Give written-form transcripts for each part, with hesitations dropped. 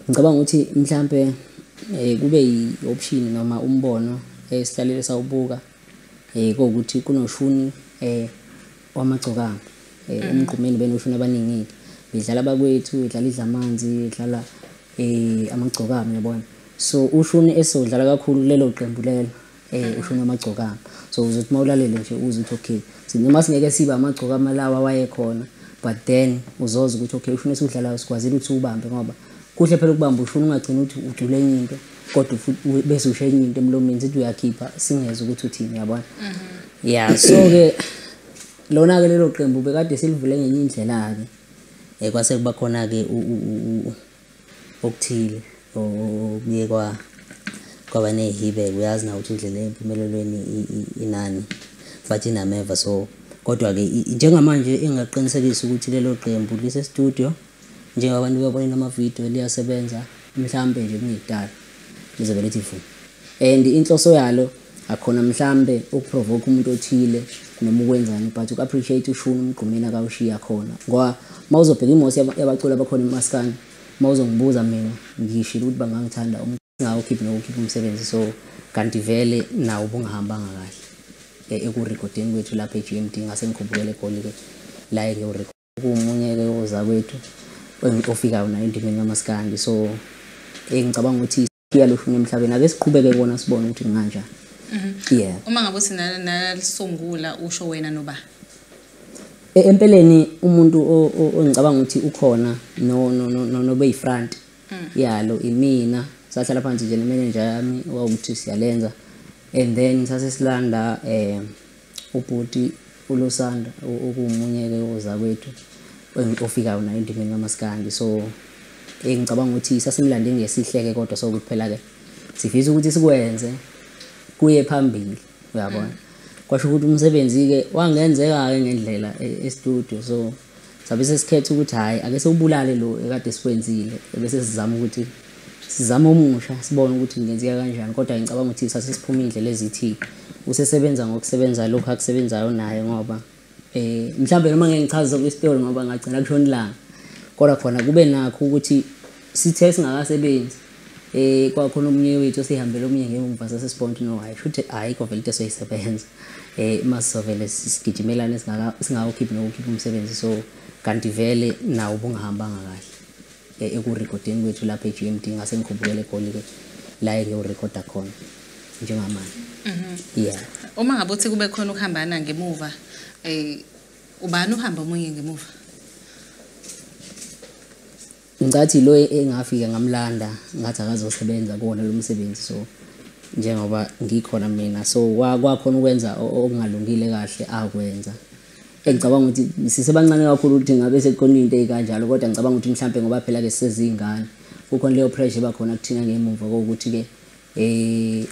Ngicabanga ukuthi mhlambe kube i-option noma umbono esihlalele sawubuka ukuthi kunoshuni wamagcokama umgqumeni benoshuni abaningi bedlala bakwethu, bedlala idlamanzi, bedlala amagcokama, yabona. So ushuni esodlala kakhulu kulelo qembu lelo ushuni wamagcokama. So uzothi mawulalele nje uze uthi okay, noma singeke sibe amagcokama lawa wayekhona, but then uzoza ukuthi okay ushuni esudlalayo sikwazile ukuthi ubambe, ngoba kuhle phela ukubamba ushuni ungagcina ukuthi ucule enye into kodwa futhi bese usho enye into emlomeni sithi uyakhipha singeze ukuthi uthini, yabona. Yeah, so ke lona ke lelo qembu bekade silivule ngenye indlela ke kwase kuba khona ke okuthile okuye kwaba nehibe, uyazi na ukuthi indlela empumelelweni inani futhi inameva. So kodwa ke njengamanje engaqinisekisa ukuthi lelo qembu lise studio njengabantu bebona ama-video liyasebenza, mhlambe nje kungekudala lizobe lithi vu. And inhloso yalo akhona mhlambe ukuprovoke umuntu othile noma ukwenzani, but uku-appreciate ushuni umgqumeni akawushiya khona, ngoba mawuzobheka imosi yabaculi abakhona emaskandi, mawuzongibuza mina ngishilo ukuthi bangangithanda ungawukhiphi nokukhipha umsebenzi. So kanti vele nawo ubungahambanga kahle ekurekhodeni kwethu lapha e-GMD, ngase ngikhumbukele eGoli-ke la engiyorekhoda kumunye-ke ozakwethu ofikayo naye endimeni kamaskandi. So ngicabanga ukuthi iyaloshuni emhlabeni, ake siqhubeke kona sibone ukuthi kunganjani. Yeah. Uma ngabe uthi nalisungula usho wena noba? Empeleni umuntu ongicabanga ukuthi ukhona no nobe-front yalo imina, sahlala phansi nje nemanager yami wawukuthi siyalenza, and then sase silanda ubhuti uLosanda okumunye-ke ozakwethu ofikayo naye endimeni kamaskandi. So ngicabanga ukuthi sasimlande ngesihleke, kodwa sokuthi phela-ke sifisa ukuthi sikwenze kuye phambili, uyabona. Kwasho ukuthi umsebenzi-ke wangenzeka-ke ngendlela e-studio, so sabe sesikhetha ukuthi hhayi ake siwubulale lo ekade sikwenzile, ebese sizama ukuthi sizame omusha sibone ukuthi kungenzeka kanjani. Kodwa ngicabanga ukuthi sase siphume indlela ezithi usesebenza ngokusebenza lokhu akusebenzayo naye, ngoba mhlambe noma ngeke ngichaze zonke isitori ngoba ngagcina kushona ilanga, kodwa khona kube nakho ukuthi sithe singakasebenzi kwakhona omunye wethu osihambele omunye ngemva sasesibona ukuthi no hayi shuthi ayikho vele into esoyisebenza, masizovele sigijimelane singawukhiphi nokukhipha umsebenzi. So kanti vele nawo ubungahambanga kahle ekurekhodeni kwethu lapha e-GMD, ngase ngikhumbukele eGoli-ke la engiyorekhoda khona njengamanje. Yeah. Uma ngabe uthi kube khona ukuhambana ngemuva, ubani uhamba omunye ngemuva? Ngicathi lo engafika ngamlanda ngathi akazosebenza kuwona lo msebenzi, so njengoba ngikhona mina, so kwakhona ukwenza okungalungile kahle akwenza. Engicabanga ukuthi sisebancane kakhulu ukuthi ngabe sekukhona into ezikanjalo, kodwa ngicabanga ukuthi mhlambe ngoba phela ke sisezingane kukhona leyo pressure bakhona kuthina ngemuva kokuthi ke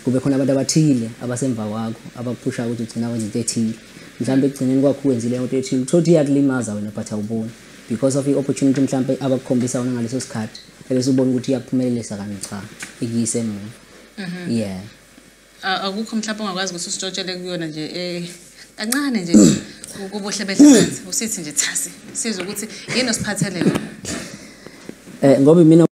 kube khona abantu abathile abasemva kwakho abakuphusha ukuthi ugcina wenza into ethile, mhlambe ekugcineni kwakho wenzile into ethile uthothi iyakulimaza wena but awuboni because of i-opportunity mhlambe abakukhombisa wona ngaleso sikhathi, ebese ubona ukuthi iyakuphumelelisa kanye cha ikuyise emuva. Yeah. Akukho mhlawumbe ongakwazi ukuthi usitshotshele kuyona nje kancane nje kubuhle behle phansi usithi nje thasi sizwe ukuthi yini osiphathele yona. Ngoba mina